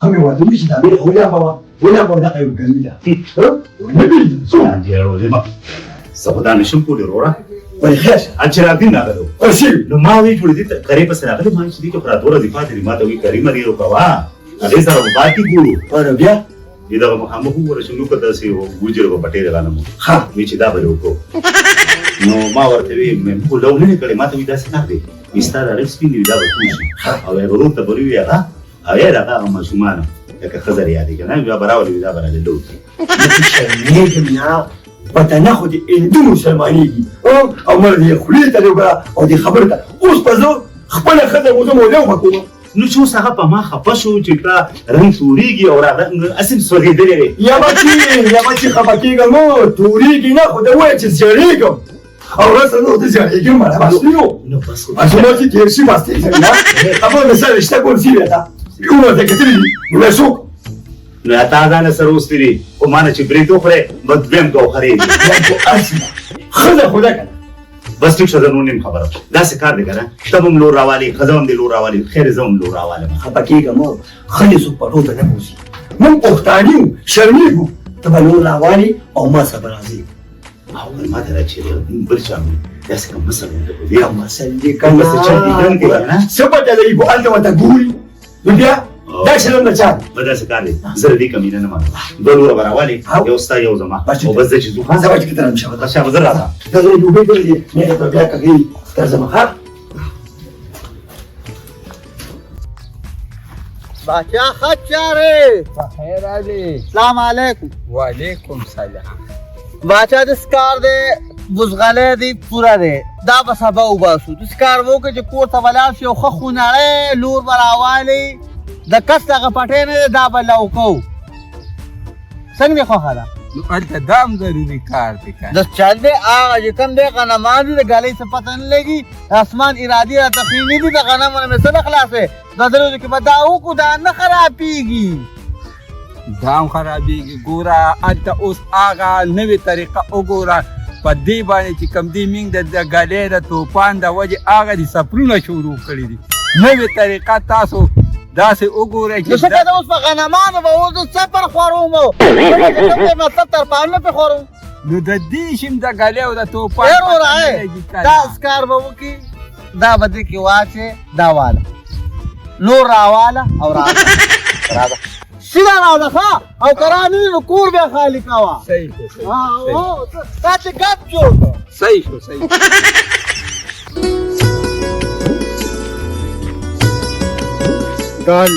ښه مې واده وشي، دا مې ولامبوه ولامبوه، دغه یو ګرمي ده. نه وي څو زه خو دا نشم کولی وروره. ولې خیر شه؟ چراغدین راغلی و. څه؟ نو ما وی جوړې دي کرې پسې راغلی، ما چې دې کې خو را دوه ورځې پاتې دي، ما ته وی کرې مرې وکوه، هغې سره به پاتې ګورو. نو بیا دې دغه مخامخ وګوره چې نو که داسې وجره به پټې غنمو. ښه. وی چې دا به یې وکړو. نو ما ورته وی مې خو لو نه کړې، ما ته وی داسې کار دی، وی ستا دا رنګ سپین دی، دا به تور شي. او یې ورور ته به وی هغه او یې هغه هغه ماشومان لکه ښځه یادې که نه، بیا به راولي، دا به راله لو کړي. زه شرمېږم نه، پته نه خو دې هندو مسلمانېږي او مړ دې خولې ته دې وکړه او دې خبرې ته اوس به زه خپله ښځه وزم او لو به کوم. نو چې اوس هغه په ما خفه شو چې تا رنګ تورېږي او راغله هسې سوځېدلی دی. یا بچي خفه کېږم، تورېږي نه، خو ته ووایه چې زیړېږم او راسه نو ته زیړېږم، مړه بس نو. نو بس خو بس نو چې تېر شي بس تېر شي، نه خبره مې سره رشته کول سي بیا تا عمر ته کتلي دي، نو بیا څوک؟ نو تا ځانه سره وستي دي، خو ما نه چې برېت وخورې بس دویم ګو خرېږي. ښځه خو ده که نه. بس ټیک شه، زه نور نیم خبره. داسې کار دی که نه، ته به هم لور راوالې، ښځه هم دې لور راوالې، خیر زه هم لور راوالم. خفه کېږه مه، ښځې څوک پټو ته نه بوځي، موږ پښتانه یو، شرمېږو. ته به لور راوالې او ما سره به راځې. او ما ته را چې بل چا مې داسې کوم مسل ورته کوي. کوم مسل دی که کوم مسل چل دی ګن دی که نه؟ څه پته لګي، خو هلته ورته ګوري، نو بیا دا شرم د چا دی؟ به داسې کار دی، زه له دې کمینه نه منم، دوه لوره به راوالې، یو ستا یو زما، او بس زه چې ځو. زه به چې ته راشم. ښه، به زه راځم. دا زه یو بل دی، نه ته بیا کوي تر زما. ښه باچا ښه چارې؟ بخیر علي. سلام علیکم. وعلیکم سلام. باچا داسې کار دی، بزغلی دی پوره دی، دا به سبا وباسو. داسې کار به وکړو چې کور ته به لاړ شي، یو ښه خونړی لور به راوالي، د کس دغه پټی نه دی، دا به لو کوو. څنګه دې خوښه ده؟ نو هلته دا هم ضروري کار دی که د چل دی، هغه چې کوم دی غنمان دي، د ږلۍ څه پته نه لګي، اسمان ارادې راته ښې نه دي، د غنمو نه مې څه نه خلاصوې. دا درې کې به دا وکړو، دا نه خرابېږي. دا هم خرابېږي. ګوره هلته اوس هغه نوې طریقه وګوره، په دې باندې چې کوم دی مونږ د ږلۍ د توپان د وجې هغه دي سفرونه شروع کړي دي. نوې طریقه تاسو داسې وګورئ چې نو څه کوې اوس په غنمانو به اوس زه څپر خوروم، مطلب ترپالونه پرې خوروم. نو د دې شیم د ږلۍ او د توپان ای وروره، پته نه ای، لګي که دا نه. اسکار به وکړي، دا به دې کې واچې، دا واله نور راواله او راځه راځه سیده راځه. ښه، او که را نه نو کور بیا خالي کوه. صحیح شو، صحیح. تا چې ګپ جوړ کړ. صحیح شو، صحیح. دال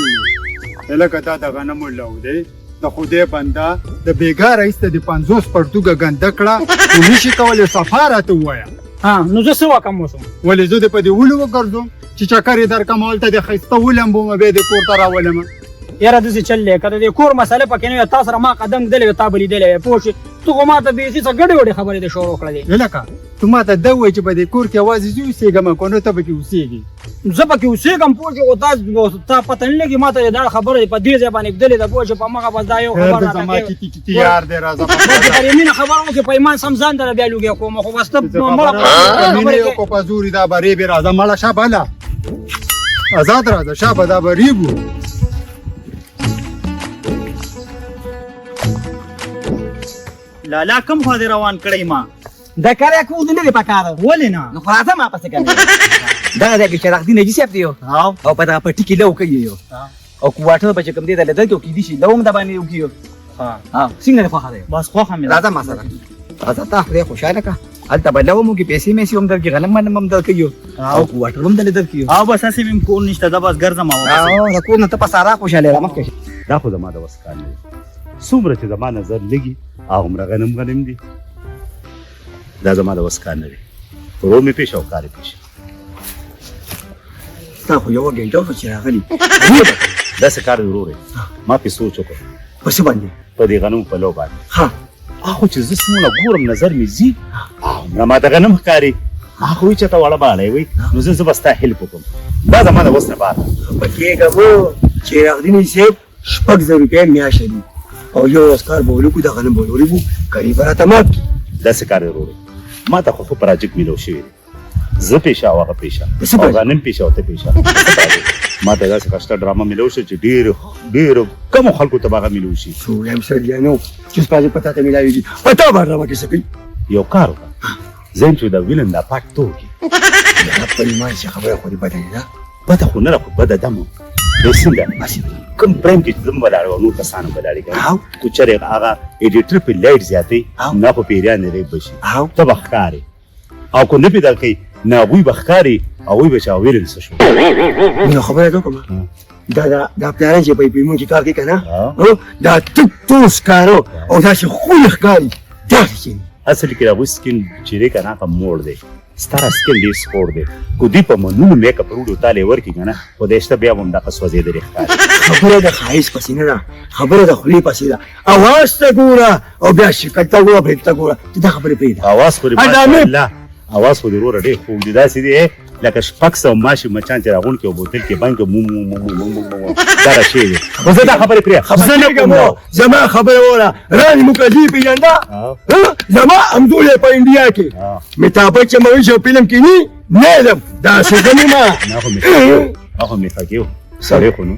لکه دا د غنمو لو دی، د خدای بنده د بېګا راهیسته د 50 پرتوګه ګنده کړه، نو نشي کولی صفا راته ووایه. ها نو زه څه وکړم اوس؟ ولې زه دې په دې ولو وګرځوم چې چکر یې درکړم، هلته دې ښایسته ولمبوم، بیا دې کور ته راولم. یاره داسې چل دی، که د دې کور مسله پکې نه وي، تا سره ما قدم ږدلی وی، تا به لیدلی وی، پوه شوې؟ ته خو ما ته بیخي څه ګډې وډې خبرې دې شروع کړلې. لکه ته ما ته دا ووایې چې په دې کور کې یوازې زه اوسېږم که نه ته پکې اوسېږې؟ زه پکې اوسېږم، پوه شوې، خو تا پته نه لګي، ما ته دا خبره دې په دې ځای باندې ږدلې ده، پوه شوې؟ په مخه بس دا یو خبره خیر دی، راته زما کوې. کیتي کیتي یار دی، راځه. ما چې پر مینه خبره وکړې، په ایمان سم ځان در بیا لوګی کوم، خو بس ته چې مړه خبره خبرې مینه یو کوې. کو په زوري دا به ریبې، راځه مړه شه، بله ازاد راځه شه، به دا به ریبو. لالا کوم خوا دې روان کړی ما؟ د کرایه کور دې نه دی پکار. ولې نه؟ نو خو راځه ما پسې کنه. دغه ځای کې چراغ دین حاجي صاحب دی یو، او په دغه پټي کې لو کوي یو، او کوارټر به چې کوم دی د لدل کې کېدی شي، لو هم د باندې وکړي یو. ها څنګه دې خوښه دی؟ بس خوښه مې ده. راځه ما سره راځه، تا خدای خوشحاله کړه. هلته به لو هم وکړي، پیسې مېسې هم درکړي، غنم منم هم درکړي یو، او کوارټر هم دلې درکړي یو. او بس هسې مې هم کور نشته، زه بس ګرځم او بس. او د کور نه ته په سارا خوشحاله یې، رامخکې شه. دا خو زما د وس کار نه دی، څومره چې زما نظر لګي هغومره غنم غنم دي. دا زما د وس کار نه دی، ورور مې پېښ او کار یې پېښ. ستا خو یوه ګنټه وشوه چې راغلي. داسې کار دی ورور، ما پې سوچ وکړ. په څه باندې؟ په دې غنمو په لو باندې. ښه. هغه چې زه څومره ګورم نظر مې ځي، هغومره ما ته غنم ښکاري. هغه وایي چې ته وړه باړی وي، نو زه به ستا هیلپ وکړم. دا زما د وس نه بار ده. خفه کېږه مه، چراغ دین صاحب 6000 روپۍ میاشت دي، او یو ورځ کار به ولکو، د غنم به ورېبو، کاري به راته مات کړي. داسې کار دی ورور، ما ته خو ښه پراجیکټ میلاو شوی دی، زه پېښه او هغه پېښه او غنم پېښه او ته پېښه. ما ته داسې ښایسته ډرامه میلاو شوه چې ډېرو ډېرو کمو خلکو ته به هغه میلاو شي. وایم سړیه نو چې ستا په تا ته میلاوېږي، په تا به ډرامه کې څه کوي؟ یو کار وکړه، زه یم چې دا ویلن دا پاټ تور کړي. په ایمان چې خبره خو دې بده نه ده. بده خو نه ده، خو بده ده مو. نو څنګه کوم فریم کې چې زه ولاړ وم نور کسان هم ولاړ دي، که چېرې هغه ایډیټر پې لایټ زیاتوي نه خو پیریان ریب به شي، ته به ښکارې، او که نه پې دغه کوي نه هغوی به ښکاري، هغوی به چې ویلن څه شو. نو خبره ته وکړم، دا دا دا پلاران چې په فلمونو کې کار کوي که نه، دا تک تور سکاره او داسې ښکلي ښکاري، داسې چې اصل کې د هغوی سکین چې دی که نه هغه موړ دی، ستا سکین ډېر سپور دی، که دوی په منونو میک اپ وروړي او تا له یې ورکړي که نه، خدای شته بیا به هم دغه سوځېدلې ښکاري. خبره د ښایست پسې نه ده، خبره د خولې پسې ده. اواز ته ګوره او بیا شکل ته ګوره، برید ته ګوره، ته دا خبرې پرېږده. اواز خو دې ماشاءالله، اواز خو دې وروره ډېر خوږ دی، داسې دی لکه 600 ماشي مچان چې راغونډ کړي او بوتل کې بند کړي، مو مو مو مو مو مو مو دغه شی دی. خو زه دا خبرې پرېږده، زه نه کوم. زما خبره وره، راني مکرجي پېژنده؟ زما همزولی په انډیا کې میتابه چې مې شو فلم کې ني نه ځم، داسې زه نه ما. نه خو مې خو مې خکیو سړی خو نو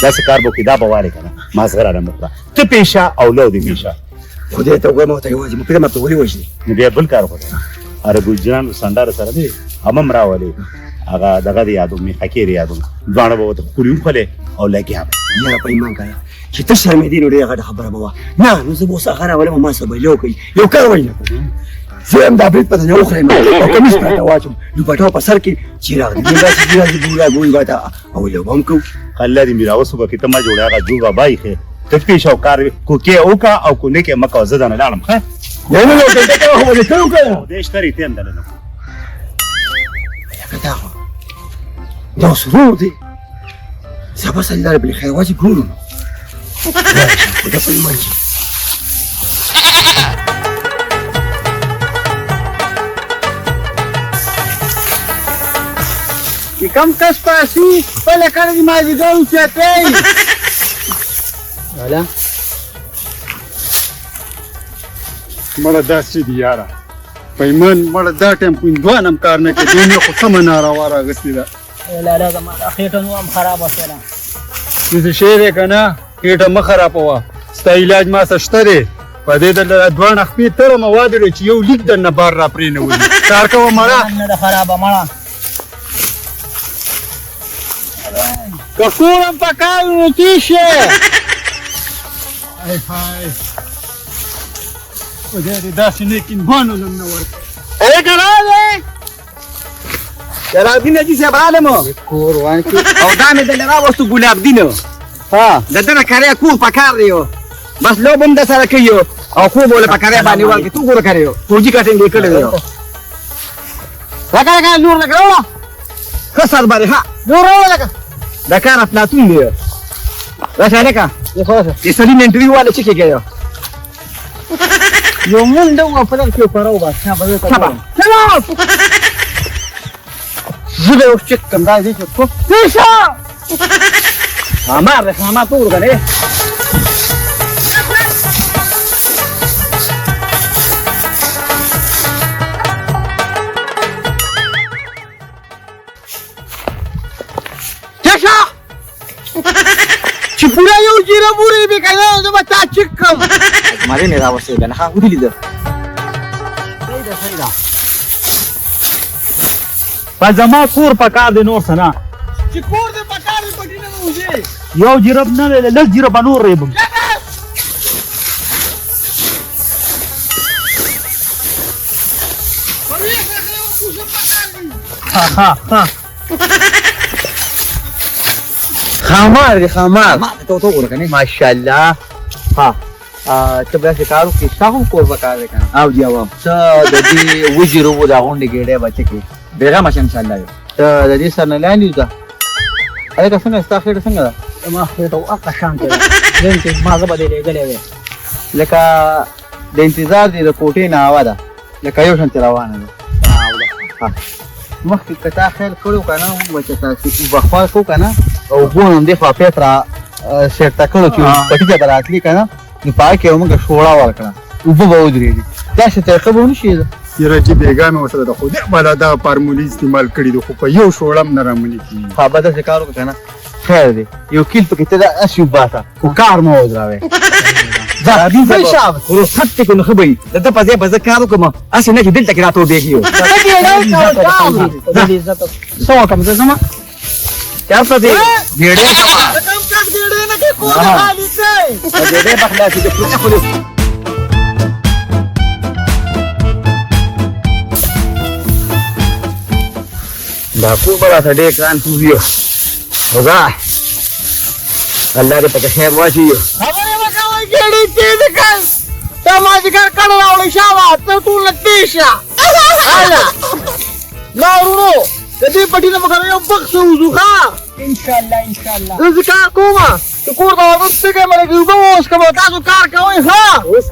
داسې کار به وکړي، دا به والې که نه مازغه رانه مه خوره، ته پېښه او لو دې پېښه. خدای ته وګوره، ما ورته یوازې مه پرېږده، ما ته ولې وژنې؟ نو بیا بل کار وکړه، اره ګلجان سنډار سره دی هم هم راولې، هغه دغه دې یادوم، میخکې دې یادوم، دواړه به ورته ښکلي وخولې او لګیا به. یاره په ایمان که چې ته شرمېدې نو ډېره غټه خبره به وه. نه نو زه به اوس هغه راولم، ما سره به لو کوي، یو کار وایي نه کوم، زه هم دا برید په ځای وخورم او کمیس پرته واچوم، دوپټه په سر کې چې راغلي داسې راځي ګوره ګوی به ته او لو به هم کوو. الله دې میراوس وبخښي، ته ما جوړه هغه جوړ بابا یې ښې، ته پېښه او کار کوکې وکړه او کو نه کې مه کوه، زه درنه لاړم. ښه نه نه نه ته خو به دې څه وکړه؟ خدای شته رښتیا هم درنه نه کوم. لکه دا خو دا سرور دی، سبا سره لارې بلې خیر واچي ګورو نو خدای په ایمان چې چې کوم کس پاسي خپله کړه دې مازدیګر اوچتوي. ولا مړه داسې دي یاره، په ایمان مړه دا ټایم خو هندوان هم کار نه کوي، دنیا خو سمه ناروا راغستې ده. لالا زما دا خېټه نور هم خرابه شوله. څه شی دی که نه، خېټه مه خرابوه، ستا علاج ما سره شته دی. په دې درله دا دواړه خپې تره مواد لري چې یو لیک درنه بار را پرې نه وځي. کار کوه مړه. نه ده خرابه مړه. که کور هم په کار وي نو تېر شې. های های خدای دې داسې نیک هندوانو لم نه ورکړي. ای که راغی جلال الدین حاجي صاحب راغلم کور وانکې او دا مې دلته راوستو ګلاب دین. ها د ده نه کرایه کور په کار دی، بس لوب هم د سره کوي او خوب له په کرایه باندې ورکړي. ته وګوره کرایه فوجي کټینګ یې کړی دی. لکه لکه نور لکه راوړه ښه سر باندې، ښه نور راوړه لکه د کار افلاطون دی. راشه لکه د سړي انټرویو واله چې کېږي یو مونډه وه په دغه کې پرو بس نه به زه ته ګورم. زه به اوس چک کړم دا دې چې کوم شه ښامار دی، ښامار ته وګوره که نه. شه چې پوره یو جیره بورې به که نه زه به تا چک کړم. مالې نه راوستې که نه، ښه ودې لیده. صحیح ده صحیح ده. په زما کور په کار دی نور څه نه. چې کور دې په کار دی پټي نه به وځې. یو جیرب نه دی، لس جیربه نور ریبم. ها ها خامار دی خامار. ما ته ته وګوره که نه. ماشاءالله. ها ته به داسې کار وکړې، ستا هم کور په کار دی که نه؟ او جي او. ته د دې وجې روبو دا غونډې ګېډۍ به چکې بېغمه شه انشاءالله. یو ته د دې سر نه لاندې وځه. هلکه څنګه ستا خېټه څنګه ده؟ زما خېټه هغه شان دی، زه چې ما زه به دې لېږلی وی. لکه د انتظار دې د کوټې نه هوا ده، لکه یو شان روانه ده. مخکې که تا خیال کړی که نه، موږ به چې تاسې اوبه خوار کړو که نه، او اوبو نه همدې خوا پیپ را سیټ کړو چې پټي ته به راتلې که نه، نو په هغه کې به موږ شوړه ورکړه، اوبه به ودرېږي. داسې طریقه به ونه شي. یاره چې بېګا مې ورسره د خدای بلا دغه فارمولې استعمال کړي دي، خو په یو شوړه هم نه رامنې کېږي. ها به داسې کار وکړه که نه، خیر دی، یو کیل پکې ته داسې وباسه، خو کار مه ودروې. رخصت دې کړو نو ښه به وي. د ده په ځای به زه کار وکړم، هسې نه چې دلته کې راته وبېږي. څه وکړم زه ځم؟ چېرته ځې؟ ګېډۍ کوه. په ګېډۍ به خلاصېږي. خو دا کور به راته ډېر ګران پوهي. خدا الله دې پکې خیر واچوي. خبرې مه کوئ، ګېډۍ تېزې کړ. تا مازدیګر کډه راوړې، شابه ته ټول نه تېز شه. هله نه وروڼو، د دې پټي نه به که یو بخت وځو. ښه انشاءالله انشاءالله. زه ځه کار کوم، چې کور ته ورځم تږی مې لږ اوبه وڅښم. تاسو کار کوئ؟ ښه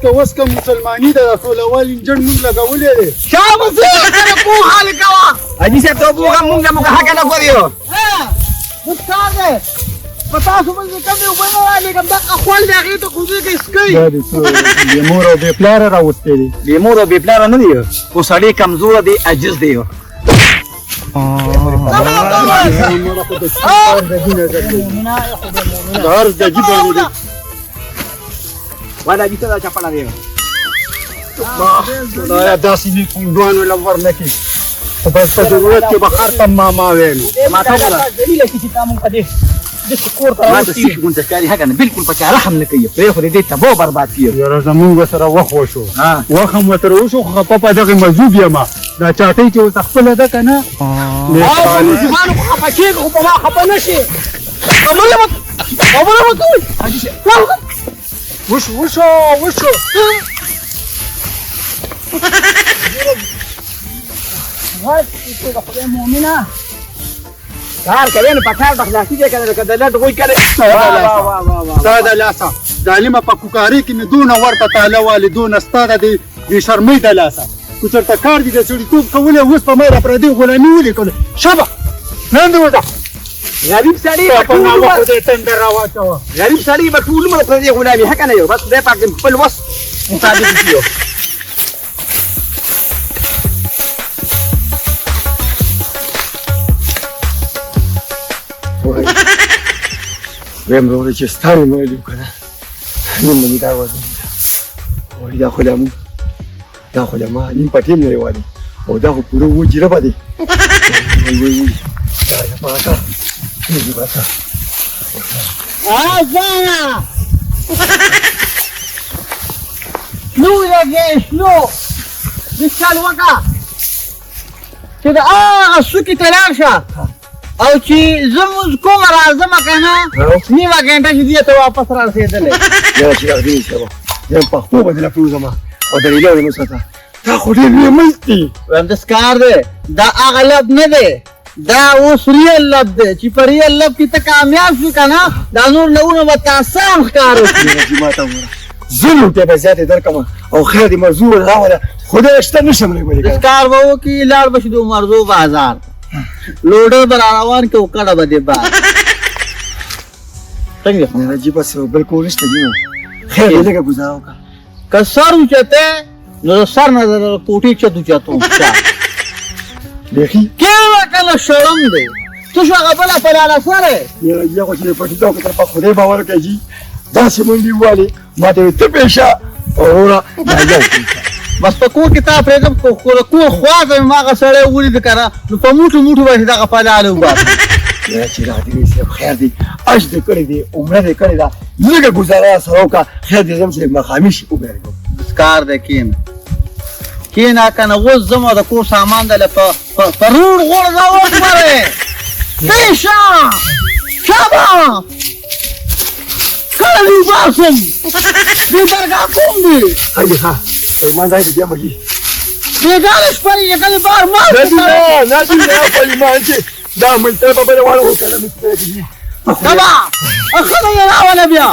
اوس که مسلماني ده، دا سولوال انجن مونږ لګولی دی. شابه ځه کله پوه حال کوه. حاجي صاحب ته وګوره، مونږ له موږ حقه نه ګوري. اوس کار دی په تاسو باندې، کمې اوبه نه رالېږم، دغه خول دی هغې ته کوزېږئ څکئ. دا دې څه بې مور او بې پلاره راوستی دی. بې مور او بې پلاره نه دی، خو سړی کمزوره دی، عاجز دی. د هر ځګي باندې دی. والا حاجي ته دا چپړه دی. خدایا داسې مې پونډوانو له ورنه کړي، خو بس په ضرورت کې به خر ته ماما ویل. ما ته وګوره. ذلیله شي چې تا مونږ په دې داسې کور ته ما ته راوستي. سیخ غونته ښکاري، هغه نه بالکل په چا رحم نه کوي. پرې خو دې تباه برباد کړي. یاره زمونږ ورسره وخت وشو، وخت هم ورسره وشو، خو خفه په دغې مذوب یم. دا چاټۍ چې اوس خپله ده که نه، مسلمانو خو خفه کېږي، خو په ما خفه نه شي. خبره مه کوئ. وشو وشو وشو. د خدای مؤمنه کار کوي نو په کار به خلاصېږي که نه، لکه د لټ غوی کړی. ستا د لاسه ظالمه، په کوکارې کې مې دونه ورته تاله والې، دونه ستا د دې بې شرمۍ د لاسه. که چېرته کار دې د سړیتوب کولی، اوس په ما را پردۍ غلامي ولې کوله؟ شابه نن دې وځه. غریب سړی به په ټول نامه عمر خدای تندر راواچوه. غریب سړی به ټول عمر پردۍ غلامي حقه نه یو، بس خدای پاک دې خپل وس مطابق وکړي. وایم وروره چې ستا مې ویلي که نه، نن به مې دا وزن وایي. دا خو لا مو دا خو لا ما نیم پټې مې لرې او دا خو پوره اووه جربه دی. وای وای وای، دا له پاکه دې باسه. ځانه نو لګې شنو د چل وکړه چې د هغه سوکې ته لاړ شه، او چې زه مونځ کوم راځم که نه، نیمه ګنټه چې دې ته واپس را رسېدلی. یاره چې راغلی شم، زه په خپو باندې لا پرېوځم او د ریلو مې وساته. دا خو ډېر لوی منځ دی. وایم داسې کار دی، دا هغه لب نه دی، دا اوس ریل لب دی، چې په ریل لب کې ته کامیاب شوې که نه، دا نور لبونه به ته اسان ښکاره کړي. چې ما ته وګوره، زه روپۍ به زیاتې درکړم او خیر دې مرزو راوله، خدای شته نه شم رېبلی. داسې کار به وکړي، لاړ به شي د عمرزو بازار، لوډر به را روان کړي او کډه به دې بار. څنګه دی؟ نه جي، بس بل کور نشته دی، خیر دې لږه ګزاره وکړه. که سر اوچتی نو د سر نه د کوټې چت اوچتوم. بیخي کېنه که نه شړم دی، څه شو هغه بله په لاله سره؟ یاره جي، هغه چې پټي ته وکتل، په خدای باور وکړه جي، داسې منډې ووالې، ما ته وایي ته پرې شه او وروره دا یو پرې شه. بس په کور کې تا پرېږدم، خو د کور خوا ته مې هغه سړی ولید که نه، نو په موټو موټو باندې دغه پلاله وباسم. یاره چې راغلی صاحب، خیر دی، اج دې کړی دی، عمره دې کړې ده، لږه ګزاره سره وکړه. خیر دې، ځم چې مخامي شي وبېرېږم. کار دی، کښېنه کښېنه که نه اوس ځم او د کور سامان دی له په روڼ غورځوم مرې. پېښه شابه کله دې وباسم، دې درګاه کوم دی. هلې ښه په ایمان ځای دې بیا مګي. بېګا له شپه یې کله بار ما نه دي، نه نه دي، نه په ایمان چې دا ملتر به بله واړه وکړه مې چې تبا ښځه یې راوله بیا.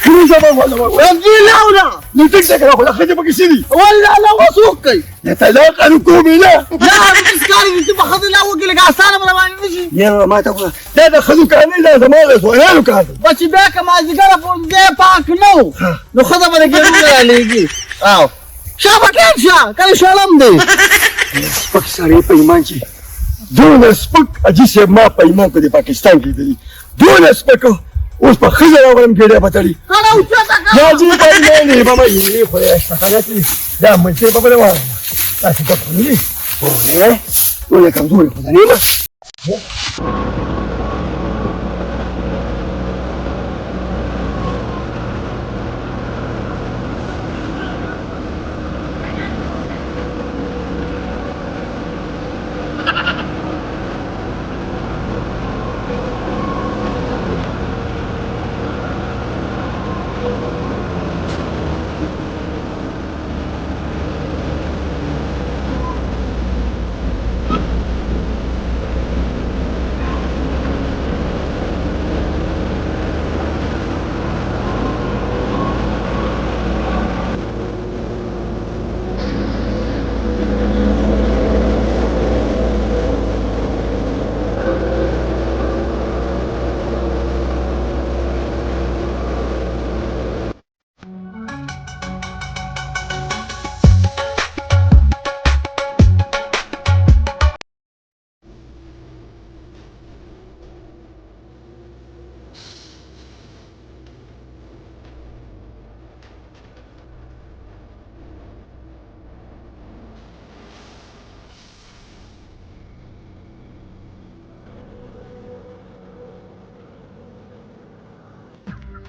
پروژه به ولا وایم دې لاوله. نو ټیک ده که نه، خو دا ښځې پکې څه دي؟ والله لا اوس څوک کوي؟ د طلاق کومې نه نه داسې کار دي چې په ښځې لا وکړي، لکه اسانه به راباندې نه شي. یاره ما ته وګوره، دا د ښځو کار نه دی، دا زما د ځوانانو کار دی. بس چې بیا که مازدیګره پورې ځای پاک نه و، نو ښځه به د ګېډو نه رالېږي. او شابه ټیټ شه کله شړم دی. سپک سړی په ایمان چې دونه سپک حاجي صاحب ما په ایمان کې د پاکستان کې دی دونه سپک اوس په ښځه راغلم ګېډه به تړي کله اوچته کړه. یا جی په ایمان دی بابا یې خدای شته چې دا ملتې په بله واره تاسو ګپ خو نه دي ولې کمزوري خو نه یم.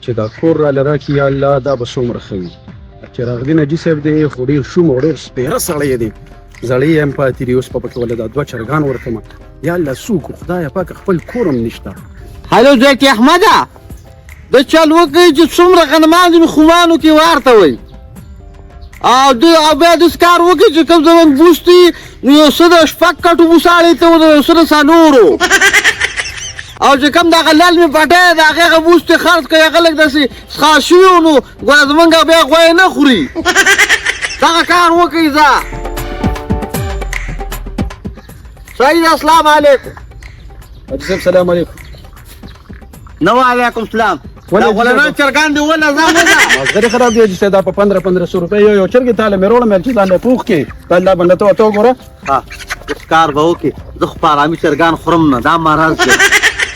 چې دا کور را لره کړي یا الله دا به څومره ښه وي. چراغدین حاجي صاحب دی خو ډېر شوم او ډېر سپېره سړی دی، زړې یې هم پاتې دي. اوس په پکې وله دا دوه چرګان ورکړم یا الله څوک خدایه پاکه خپل کور هم نشته. هلو ځکه احمده د چل وکړئ چې څومره غنمان دي نو خومانو کې ورته وي او د او بیا داسې کار وکړي چې کوم زموږ بوس دي نو یو څه د شپږ کټو بوساړې ته ودروي یو څه د څلورو او چې کوم دغه للمې پټی د هغې هغه بوس دې خرڅ کړي هغه لږ داسې څښا شوي وو نو ګوره زموږ بیا غویې نه خوري. دغه کار وکړئ ځه. صحیح ده. السلام علیکم. حاجي صاحب سلام علیکم. نو وعلیکم سلام. دا غلمان چرګان دی ولا ځه وځه. مازغه خراب دی چې دا په 15 1500 روپۍ یو یو چرګ ته له مې راوړم چې ځان له پوخ کې الله بنده ته ته وګوره. ها داسې کار به وکړي زه خو په آرامي چرګان خورم نه دا مرض دی.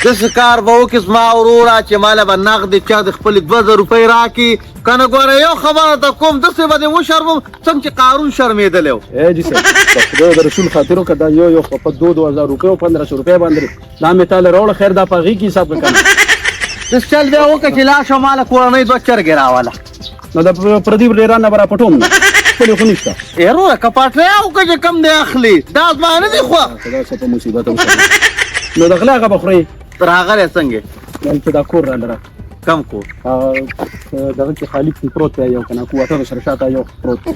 داسې کار به وکړي زما وروره چې ماله به نغدې چا د خپلې 2000 روپۍ راکړي که نه ګوره یو خبره ته کوم داسې به دې وشرموم څنګه چې قارون شرمېدلی و. ای جي صاحب د خدای د رسول خاطر وکړه دا یو یو په 2 2000 روپۍ او 1500 روپۍ باندې دا مې تاله راوړه خیر دا په هغې کې حساب کړه. داسې چل بیا وکړه چې لاړ شه ماله کورنۍ دوه چرګې راوله. نو د پردي ډېران نه به راپټوم نه خپلې خو نشته. ای وروره که پټری وکړه چې کوم دی اخلي دا زما نه دی خوښ. خدای څه په مصیبت هم نو د غلا هغه به خورې. راغلی څنګه دلته دا کور راله راکړه. کم کور؟ دغه کې خالي پروت دی یو که نه کوارټر سره شاته یو پروت دی.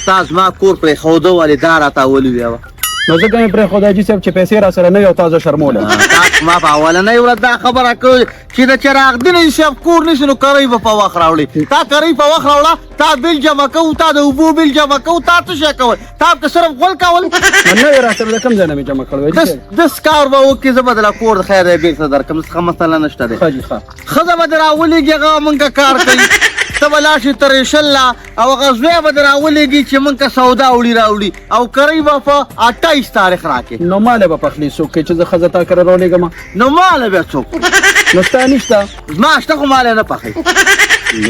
تا زما کور پرېښوده ولې دا راته ولې ویې؟ نو ځکه مې پرېښوده حاجي صاحب چې پیسې را سره نه وي او تا زه شرمولم. تا ما په اولنۍ ورځ دا خبره کړې چې د چراغ دین صاحب کور نیسي نو کرۍ به په وخت راوړي. تا کرۍ په وخت راوړه، تا بیل جمع کوو، تا د اوبو بیل جمع کوو، تا څه شی کول؟ تا که صرف غول کول؟ نه یې را سره د کوم ځای نه مې جمع کړی؟ داسې کار به وکړي زه به دله کور د خیر دی بېرته درکړم څه مسله نشته دی. ښه جي ښه. ښځه به دې راولېږي هغه مونږ کار کوي ته به لاړ شې تریشل له او هغه زوی به دې راولېږي چې مونږ ته سودا وړي راوړي او کرۍ به په 28 تاریخ راکړې. نو ماله به پخلی څوک کوي چې زه ښځه تا کره راولېږم؟ نو ماله بیا څوک؟ نو ستا نشته؟ زما شته خو ماله نه پخوي.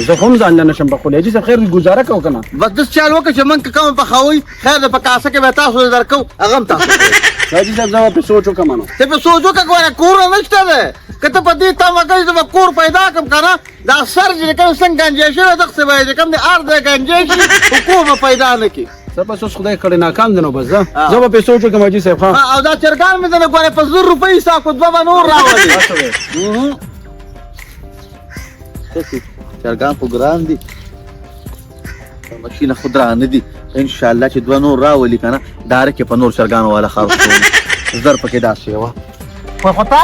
زه خو هم ځان له نه شم پخولی حاجي صاحب خیر دی ګوزاره کوه که نه. بس داسې چل وکړه چې مونږ که کومه پخوئ خیر دی په کاسه کې به تاسو له درکوو هغه هم تاسو کوئ. حاجي صاحب زه به پرې سوچ وکړم نو. ته پرې سوچ وکړه ګوره کور نشته دی که ته په دې تمه کوې زه به کور پیدا کړم که نه دا سر چې کوم څنګه ګنجی شوی دغسې به یې چې کوم دی هر ځای ګنجی شي خو کور به پیدا نه کړي. څه بس اوس خدای کړی ناکام دی نو بس زه به پرې سوچ وکړم حاجي صاحب. ښه او دا چرګان مې درنه ګوره په 1000 روپۍ حساب کړو دوه به نور راولې. چرګان خو ګران دي ماشینه خو درانه دي انشاءالله چې دوه نور راولي که نه ډایرکټ یې په نور چرګانو والا خرڅ کوم زر پکې داسې یوه خو تا